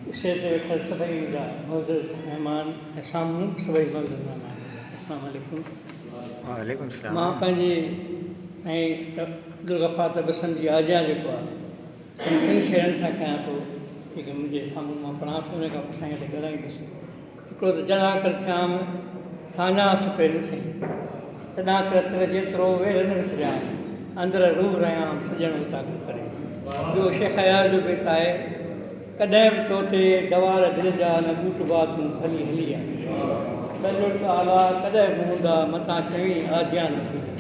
Stage تي ويٺل سڀئي منهنجا معزز مهمان ۽ سامهون سڀئي معزز مهمان السلام عليڪم. وعليڪم السلام. مان پنهنجي سائين عبدالغفار تبسم جي آجيان جيڪو آهي سو ٽن شعرن سان ڪيان ٿو جيڪي منهنجي سامهون مان پڙهان ٿو ان کان پوء سائين تي ڳالهائيندس. هڪڙو ته جڏان ڪر ٿيام ساڃاهه سپيريون سين، تڏان ڪر تر جيترو وير نه وسريام، اندر روح رهيام سڄڻ اوطاق ڪري. ٻيو شيخ اياز جو بيت آهي، ڪڏهن به تو تي دوار دل جا نه ٻوٽبا تون ڀلي هلي آ. ٻه لڙڪ آلا ڪڏهن به هوندا متان چوين آجيان نه ٿيندي.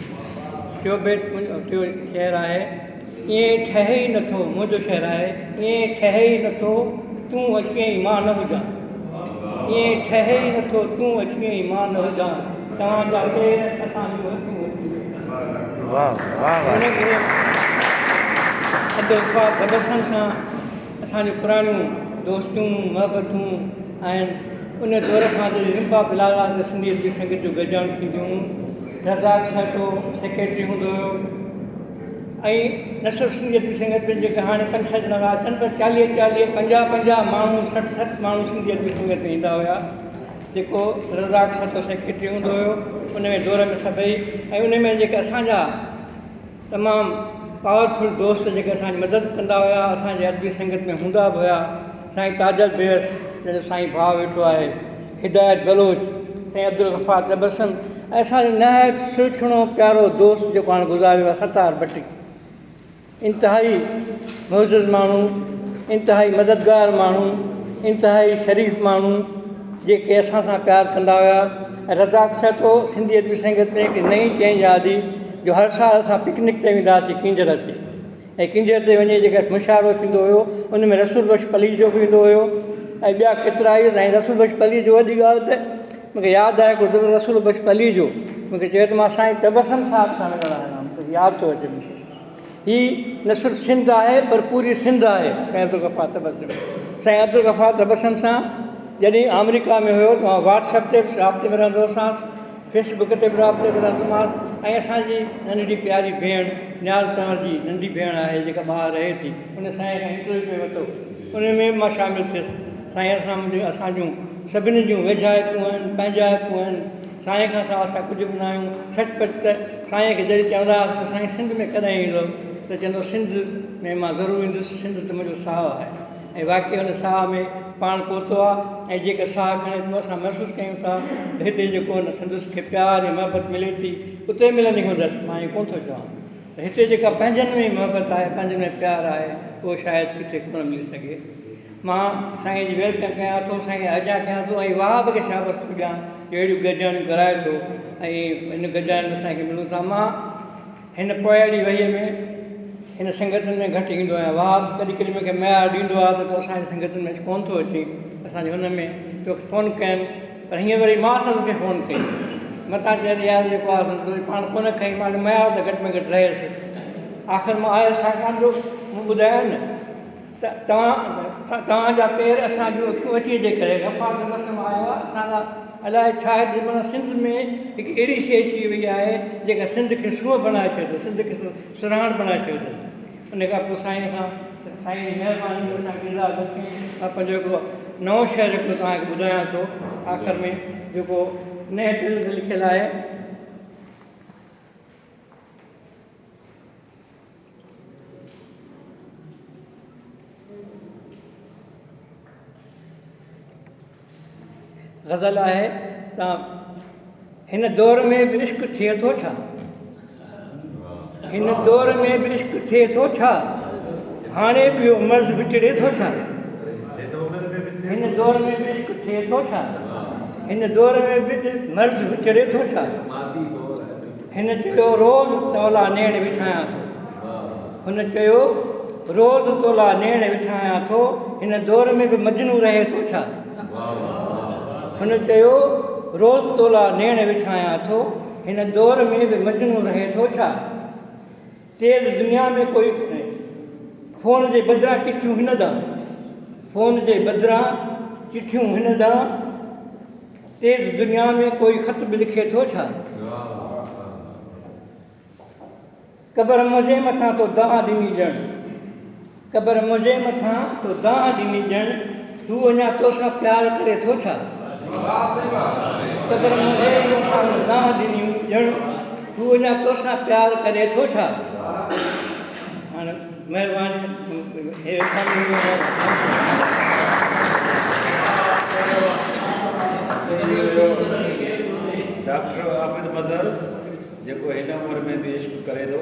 ٽيو بيت ٽيو شعر آهي. ائين ٺهي ئي نٿو، منهنجو شعر آهي، ائين ٺهي ئي نٿو، تون اچين ۽ مان نه هجان. ائين ٺهي ئي نٿو، تون اچين ۽ مان نه هجان، توهان جا پير اسان جون اکيون اچي ويون. ان ڪري عبدالغفار تبسم سان اسان جون پراڻيون دوستيون، محبتون آهن. ان دور کان جڏهن رمپا پلازا تي سنڌي ادبي سنگت جون گڏجاڻيون ٿينديون هيون، رزاق سهتو سيڪريٽري هوندو هيو. ۽ نه صرف سنڌي ادبي سنگت ۾ جيڪي هاڻي پنج ڇهه ڄڻا ٿا اچن پر چاليهه چاليهه پنجاهه پنجاهه ماڻهو 60 60 ماڻهو سنڌي ادبي سنگت ۾ ايندا هيا جيڪو رزاق سهتو سيڪريٽري هوندو هيو ان ۾ دور ۾ سڀئي ۽ ان ۾ جيڪي اسان جا تمام پاورفل دوست جيڪي اسان جي مدد ڪندا هيا اسان جي ادبي سنگت ۾ هوندا به هيا سائين تاجل بيوس جنهن جو سائين ڀاء ويٺو آهي هدايت بلوچ، سائين عبدالغفار تبسم ۽ اسان جو نهايت سلڇڻو پيارو دوست جيڪو هاڻ گذاري ويو آهي ستار ڀٽي. انتهائي معزز ماڻهو، انتهائي مددگار ماڻهو، انتهائي شريف ماڻهو جيڪي اسان سان پيار ڪندا هيا ۽ رزاق سهتو سنڌي ادبي سنگت ۾ هڪ نئين چينج آندي جو هر سال اسان پڪنڪ تي ويندا هئاسين ڪينجهر تي. ۽ ڪينجهر تي وڃي جيڪا مشاعرو ٿيندو هيو ان ۾ رسول بخش پليجو به ايندو هيو ۽ ٻيا ڪيترا ئي سائين رسول بخش پليجو وڏي ڳالهه ته مون کي ياد آهي هڪڙو دفعو رسول بخش پليجو مون کي چيو ته مان سائين تبسم صاحب سان ملڻ آيو آهيان مون کي ياد ٿو اچي مون کي هي نه صرف سنڌ آهي پر پوري سنڌ آهي سائين عبدالغفار تبسم سائين عبدالغفار تبسم سان جڏهن آمريڪا ۾ هيو ته مان واٽس اپ تي به رابطي ۾ رهندو هوسانس فيس بڪ تي به رابطي ۾ رهندومانس ۽ اسان جي ننڍڙي پياري ڀيڻ نياز پنهور جي ننڍي ڀيڻ آهي جيڪا ٻاهر رهي ٿي ان سائين کان انٽرويو پئي ورتو ان ۾ به مان شامل ٿيس سائين سان منهنجون اسان جون سڀني جون ويجهائپون آهن پنهنجائپون آهن سائين کان سواء اسان ڪجهه به نه آهيون سچ پچ ته سائين کي جڏهن چوندا هئاسين ته سائين سنڌ ۾ ڪڏهن ايندو ته چوندو سنڌ ۾ مان ضرور ايندس سنڌ ته منهنجو ساهه آهي. ۽ واقعي ان ساهه ۾ پاڻ پهتو آ ۽ جيڪا ساهه کڻي ٿو اسان محسوس ڪيون ٿا ته هتي جيڪو ان سندس کي پيار ۽ محبت ملي ٿي اتي ملندي هوندس مان ائين ڪونه ٿو چوان ته هتي جيڪا پنهنجن ۾ محبت آهي پنهنجن ۾ پيار آهي اهو شايد ڪٿي ڪونه ملي سگهي مان سائين جي welcome ڪيان ٿو سائين جي آجيان ڪيان ٿو ۽ وهاب کي شابس ٿو ڏيان جو اهڙيون گڏجاڻيون ڪرائي ٿو ۽ ان گڏجاڻين ۾ سائين کي ملون ٿا مان هن پوئڙي وهيء ۾ هن سنگتن ۾ گهٽ ايندو آهيان. وهاب ڪڏهن ڪڏهن مون کي ميار ڏيندو آهي ته تون اسان جي سنگتن ۾ ڪونه ٿو اچين، اسان جي هن ۾ توکي فون ڪيم پر هينئر وري مان سندس کي فون ڪئي. متان چئي ته يار جيڪو آهي سو تو پاڻ ڪونه کنئي، مان چيو ميار ته گهٽ ۾ گهٽ رهيس. آخر مان آيس ڇاڪاڻ جو مون ٻڌايو نه ته توهان توهان جا پير اسان جون اکيون اچي جي ڪري غفار تبسم آيو آهي اسان لاء الائي ڇا آهي ته معنيٰ سنڌ ۾ هڪ اهڙي شيء اچي وئي آهي جيڪا سنڌ کي سونهن بڻائي ڇڏي اٿس سنڌ کي سرهاڻ بڻائي ڇڏي اٿس ان کان پوء سائين کان سائين جي مهرباني جو اسان کي اجازت ٿي مان پنهنجو هڪڙو نئون شعر هڪڙو توهان کي ٻڌايان ٿو آخر ۾ جيڪو نئين طرز تي لکيل آهي. غزل آهي ته هن دور ۾ به عشق ٿئي ٿو ڇا؟ هن دور ۾ به عشق ٿئي ٿو ڇا؟ هاڻي به اهو مرض وچڙي ٿو ڇا؟ هن دور ۾ به عشق ٿئي ٿو ڇا؟ هن دور ۾ به مرض وچڙي ٿو ڇا؟ هن چيو روز تولا نيڻ وڇايان ٿو. هن چيو روز تولا نيڻ وڇايان ٿو، هن دور ۾ به مجنون رهي ٿو ڇا؟ هن چيو روز تولا نيڻ وڇايان ٿو، هن دور ۾ به مجنون رهي ٿو ڇا؟ تيز دنيا ۾ ڪوئي فون جي بدران چٺيون هن ڏانهن، فون جي بدران چٺيون هن ڏانهن، تيز دنيا ۾ ڪوئي خط به لکي ٿو ڇا؟ قبر منهنجي مٿان تو دانهن ڏني ڄڻ، قبر منهنجي مٿان تو دانهن ڏني ڄڻ، هو اڃا توسان پيار ڪري ٿو ڇا؟ قبر مان نڪري اسان کي دانهن ڏني ڄڻ هو اڃا توسان پيار ڪري ٿو ڇا؟ هاڻ مهرباني هي ڊاڪٽر عابد مظهر جيڪو هن عمر ۾ به عشق ڪري ٿو.